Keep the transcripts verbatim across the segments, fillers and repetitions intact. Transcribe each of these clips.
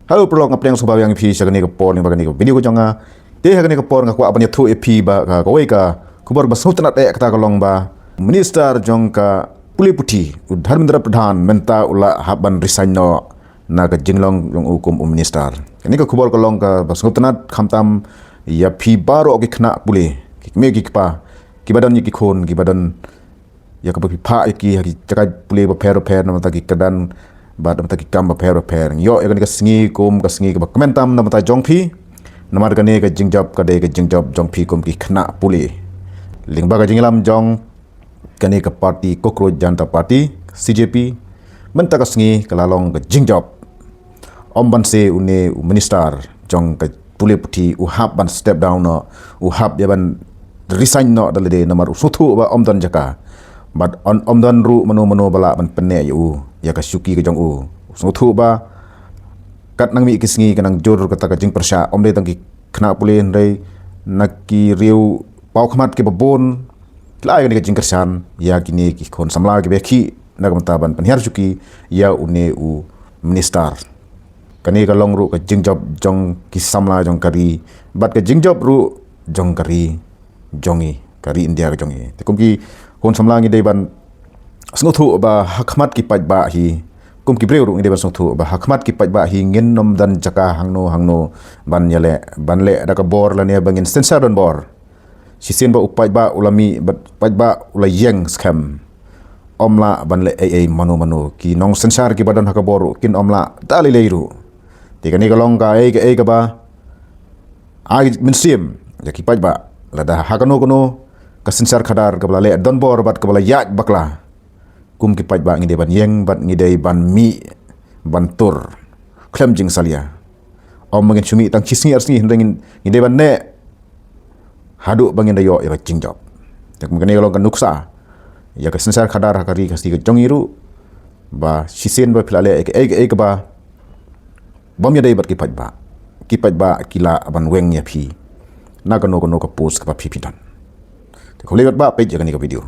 Hello paralok, nga pdiang sngewbha ïa phi sha kane ka por lyngba kane ka video ka jong nga. Te ha kane ka por nga kwah ban ïathuh ïa phi ba ka kawei ka khubor ba sngewtynnat eh, kata ka long ba Minister jong ka Pule Puthi, u Dharmendra Pradhan, mynta u la hap ban resign noh na ka jinglong jong u kum u Minister. Kane ka khubor ka long kaba sngewtynnat khamtam ïa phi baroh ki khynnah pule, ki kmie ki kpa, kiba don ïa ki khun, kiba don ïa kaba phi phah ïa ki ha ki jaka pule bapher bapher, namar ki kyrdan bad namar ki kam bapher bapher. Ngi ïoh ïa kane ka sngi kum ka sngi kaba kmen tam namar jong phi, namar kane ka jingjop ka dei ka jingjop jong phi kum ki khynnah pule. Lyngba ka jingïalam jong kane ka party Cockroach Janta Party, C J P, mynta ka sngi ka la long ka jingjop. Ym ban se une u Minister jong ka Pule Puthi u hap ban step down noh, u hap ïa ban resign noh da lade namar u sngewthuh ba ym don jaka. Bad ym, ym don ruh mano mano ba lah ban pynneh ïa u ïa ka shuki ka jong u. U sngewthuh ba kat nang mih ki sngi ka nang jur kata ka jingpyrshah, ym dei tang ki khynnah pule hynrei na ki riew paw khmat kiba bun ki la ai kane ka jingkyrshan ïa kine ki khun samla kiba khih na ka bynta ban pynhiar shuki ïa une u Minister. Kane ka long ruh ka jingjop jong ki samla jong ka ri bad ka jingjop ruh jong ka ri jong ngi, ka ri India ka jong ngi. Te kum ki khun samla ngi dei ban sngewthuh ba ha khmat ki paidbah hi, kum ki briew ruh ngi dei ban sngewthuh ba ha khmat ki paidbah hi ngin ym don jaka hangno hangno ban ïaleh, ban leh da ka bor lane ba ngin synshar donbor. Shisien ba u paidbah u la mih bad paidbah u la ïeng skhem, ym lah ban leh ei ei mano mano. Ki nongsynshar kiba don ha ka bor ruh kin ym lah da lei lei ruh. Te kane ka long kaei kaei kaba ai mynsiem ïa ki paidbah. Lada ha kano kano ka synshar khadar kaba la leh donbor bad kaba la ïaid bakla, kum ki paidbah ngi dei ban ïeng bad ngi dei ban mih ban tur khlem jingsalia. Ym ba ngin shu mih tang shi sngi ar sngi hynrei ngi dei ban neh haduh ba ngin da ïoh ïa ka jingjop. Te kum kane ka long ka nuksa ïa ka synshar khadar ha ka ri ka sngi ka jong ngi ruh, ba shisien ba phi la leh ïa kaei kaei kaba bym ïadei bad ki paidbah, ki paidbah ki lah ban weng ïa phi na kano kano ka post kaba phi phi don. Te khublei paidbah, peit ïa kane ka video.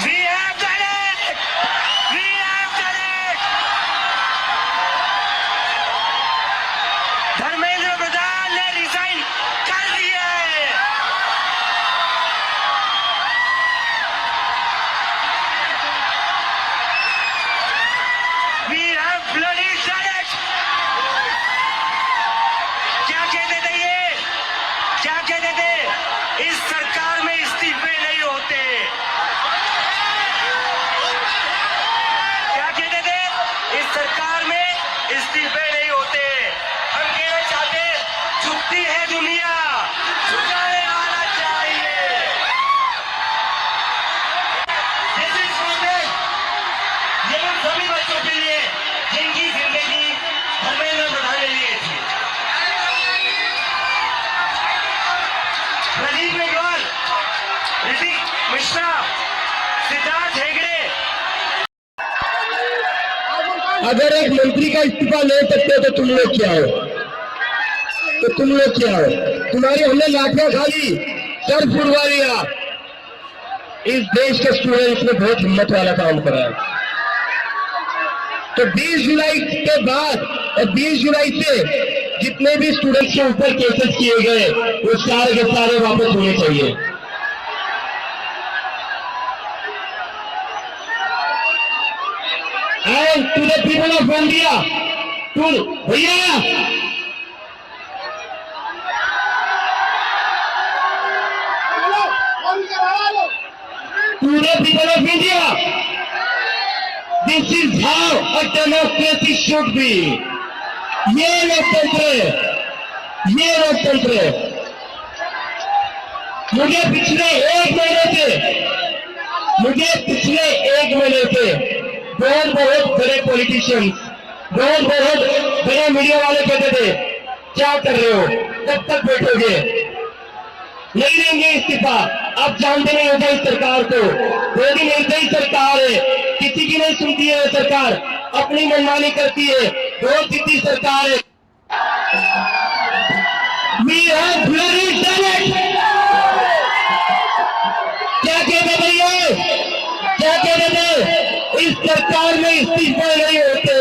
We have done it! We have done it! धर्मेंद्र प्रधान ने रिजाइन कर दिया है। We have bloody done it! क्या कहते थे ये? क्या कहते थे? इस सरकार में इस्तीफे नहीं होते। क्या कहते थे? इस सरकार में इस्तीफे नहीं होते। हम कहना चाहते हैं, झुकती है दुनिया, झुकाने वाला चाहिए। This is for them. ये उन सभी बच्चों के लिए जिनकी जिंदगी धर्मेंद्र प्रधान ने लिए थी। प्रदीप मेघवाल, ऋतिक मिश्रा, सिद्धार्थ हेगड़े। अगर एक मंत्री का इस्तीफा ले सकते हो तो तुम लोग क्या हो? तो तुम लोग क्या हो? तुम्हारी हमने लाठियां खा ली, सर फुड़वा लिया। इस देश के स्टूडेंट्स ने बहुत हिम्मत वाला काम करा है। तो बीस जुलाई के बाद और बीस जुलाई से जितने भी स्टूडेंट्स के ऊपर केसेस किए गए, वो सारे के सारे वापस होने चाहिए। And to the people of India, to भैया, to the people of India, this is how a democracy should be. ये लोकतंत्र है, ये लोकतंत्र है। मुझे पिछले एक महीने से, मुझे पिछले एक महीने से बहुत, बहुत बड़े पॉलिटिशियंस, बहुत, बहुत बड़े मीडिया वाले कहते थे, "क्या कर रहे हो, कब तक बैठोगे?" नहीं देंगे इस्तीफा। आप जानते नहीं होते इस सरकार को, वो भी निर्दयी सरकार है, किसी की नहीं सुनती है ये सरकार। अपनी मनमानी करती है, दो दीदी सरकार है। We have bloody done it। क्या कहते भैया, क्या कहते थे? इस सरकार में इस्तीफे नहीं होते।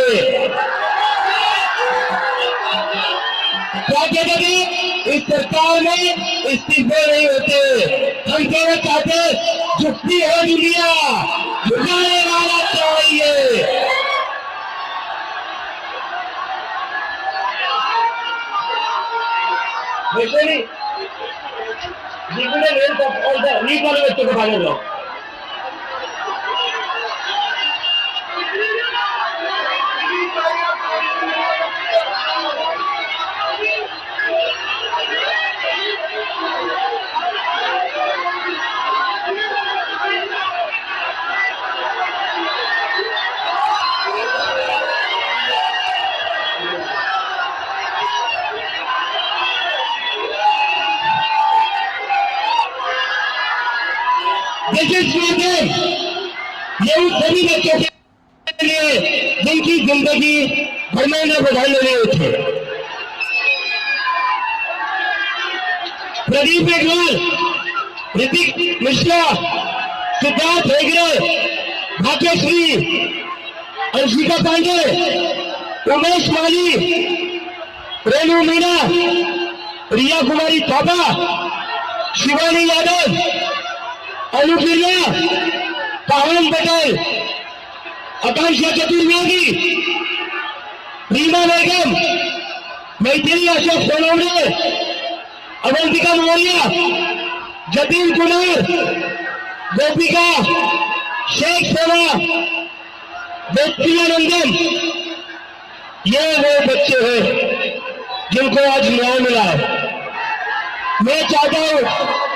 क्या कहते थे? इस सरकार में इस्तीफे नहीं होते। हम कहना चाहते हैं, झुकती है दुनिया, झुकाने वाला चाहिए। वैसे नहीं, जितने मेरे सब और सब, ये वाले बच्चों को बाहर लाओ। This is for them। ये उन सभी बच्चों के लिए जिनकी जिंदगी धर्मेंद्र प्रधान ने नहीं उठी। प्रदीप मेघवाल, ऋतिक मिश्रा, सिद्धार्थ हेगड़े, भाग्यश्री, अंशिका पांडे, उमेश माली, रेनू मीना, रिया कुमारी थापा, शिवानी यादव, अनु बिरला, पावन पटेल, आकांक्षा चतुर्वेदी, रीमा बेगम, मैथिली अशोक सोनवणे, अवंतिका मौर्य, जतिन कुमार, गोपिका, शेख सेवा, गोपीनंदन, ये वो बच्चे हैं जिनको आज न्याय मिला है। मैं चाहता हूं